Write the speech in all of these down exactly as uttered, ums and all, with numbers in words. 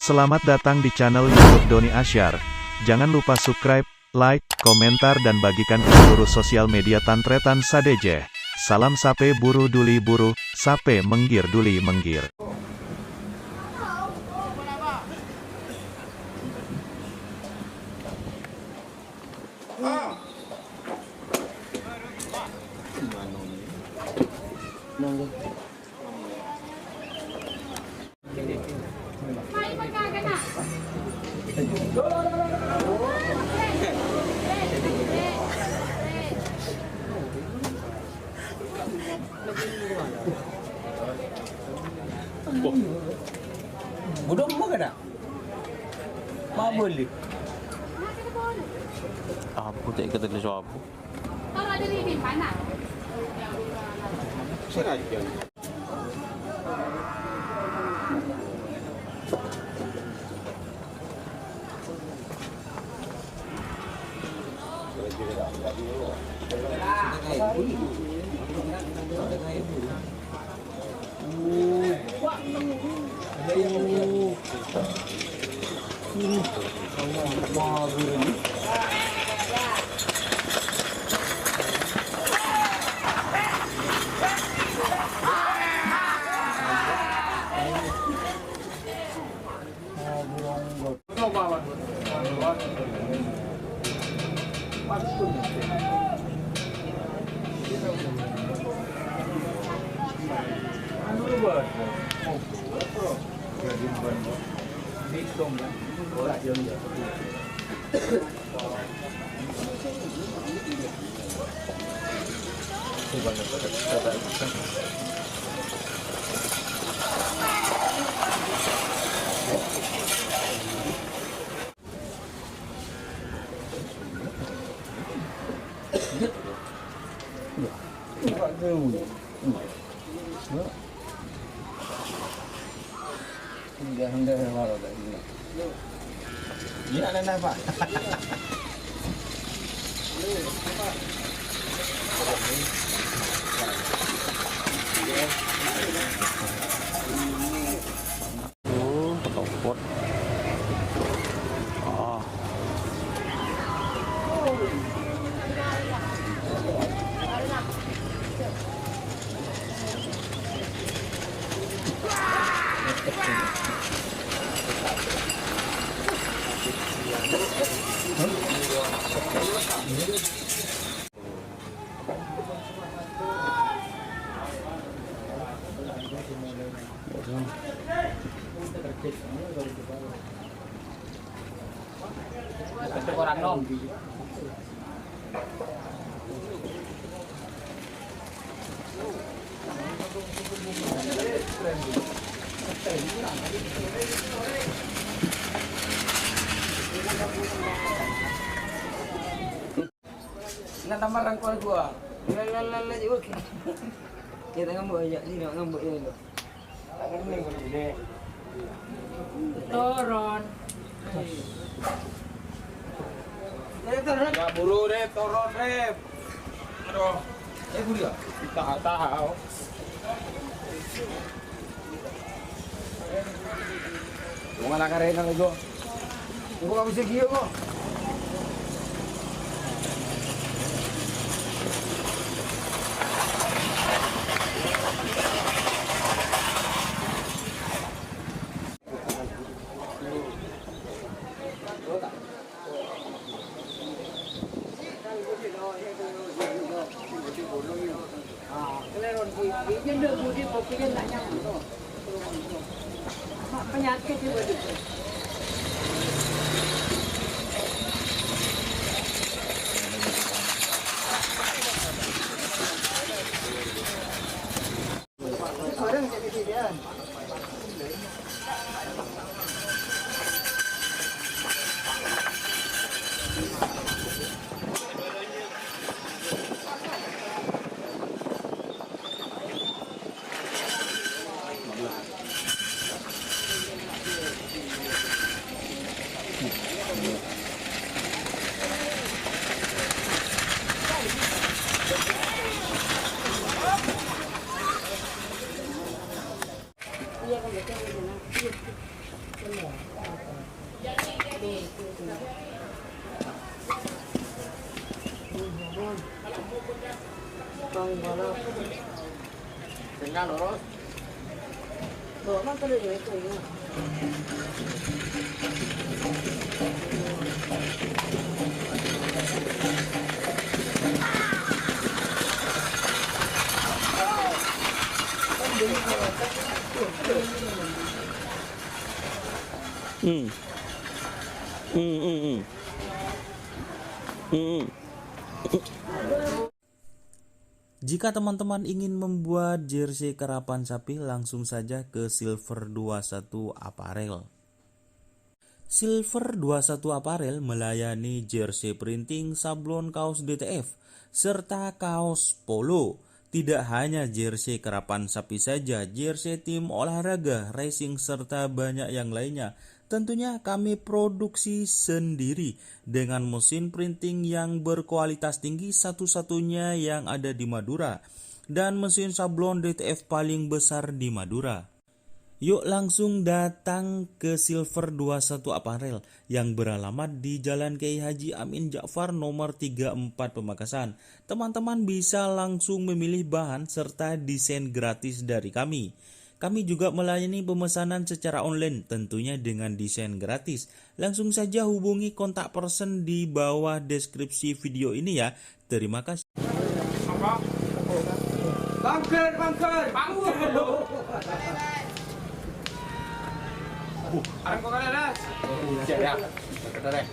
Selamat datang di channel YouTube Doni Asyar. Jangan lupa subscribe, like, komentar, dan bagikan ke seluruh sosial media tan-tarètan sadhâjâ. Salam sapè buru duli buru, sapè mèngghir duli mèngghir. Budok mo kana? Mabuli. Abu tak ikat lagi abu. Iya, nana, Pak. Oh, ketopot. Ah. Nang tamar rangkul gua. Lalalala, oke. Kita ngambek aja, sini ngambek ya lo. Turun. Ya, buru deh, turun deh. Aduh. Eh, buru ya? Tahan, tahan. Wong ala karena lego. Engko' kabisè ghi' engko'. Hmm. Hmm, hmm, hmm. Hmm, hmm. Jika teman-teman ingin membuat jersey karapan sapi, langsung saja ke Silver dua satu Apparel. Silver dua satu Apparel melayani jersey printing, sablon kaos D T F, serta kaos polo. Tidak hanya jersey karapan sapi saja, jersey tim olahraga, racing, serta banyak yang lainnya. Tentunya kami produksi sendiri dengan mesin printing yang berkualitas tinggi, satu-satunya yang ada di Madura, dan mesin sablon D T F paling besar di Madura. Yuk langsung datang ke Silver dua satu Apparel yang beralamat di Jalan Kiai Haji Amin Ja'far nomor tiga empat Pamekasan. Teman-teman bisa langsung memilih bahan serta desain gratis dari kami. Kami juga melayani pemesanan secara online, tentunya dengan desain gratis. Langsung saja hubungi kontak person di bawah deskripsi video ini ya. Terima kasih. Bangker, bangker. Bangker. Arang kok ada, Das? Iya, ya. Bentar, ya.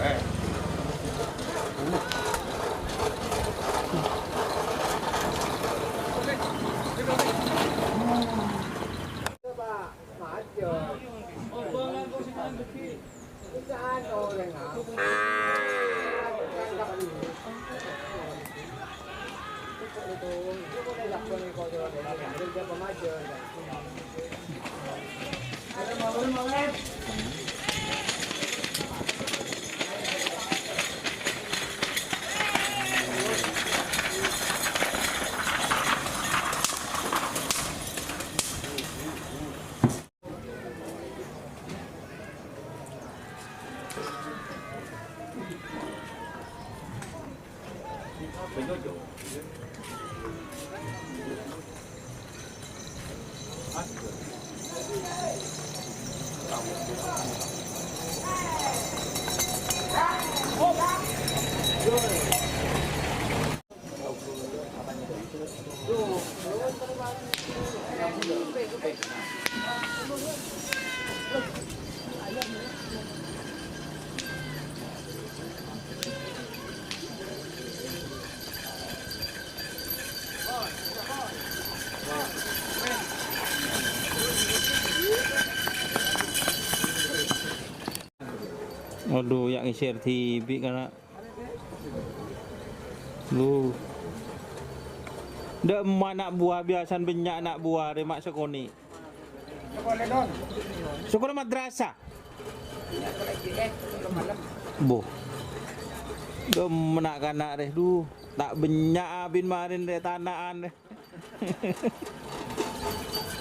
Eh. Aduh, ya' ngeser tibi' kana'. Lu. Dâ' emma' na' buwâ biyasana bânnya' na' buwâ rè ma' sakonè'. Sakola madrasah. Boh. Dâ' emma' na'-kana' rè, du. Ta' bânnya' abin marèn rè tana'an rè.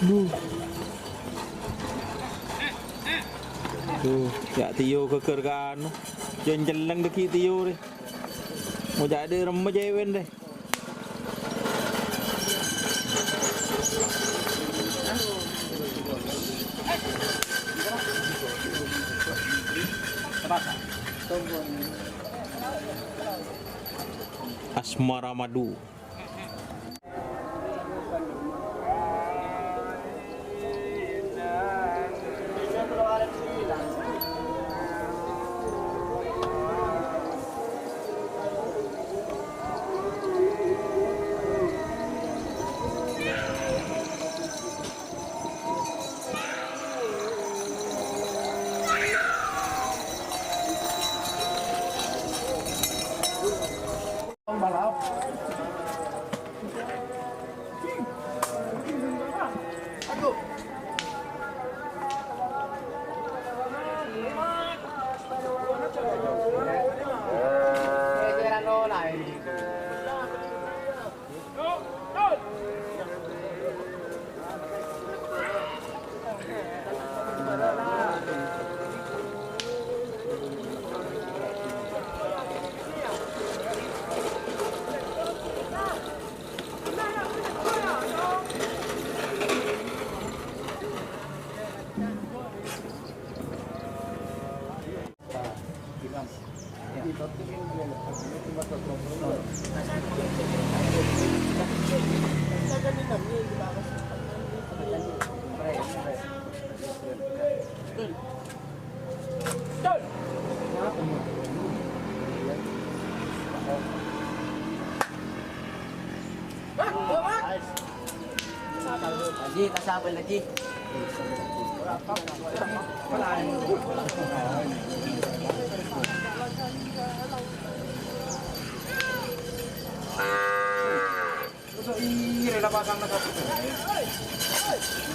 Duh. Duh, ya' Tio ghâgghâr ka anu. Jân cellèng dâgghi' Tio rè. Mo jâ' dâ' remma cèwèn rè. Asmara Madu. Lagi, kasabel lagi. Masa iyâ rela pasang na satu.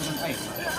Sampai.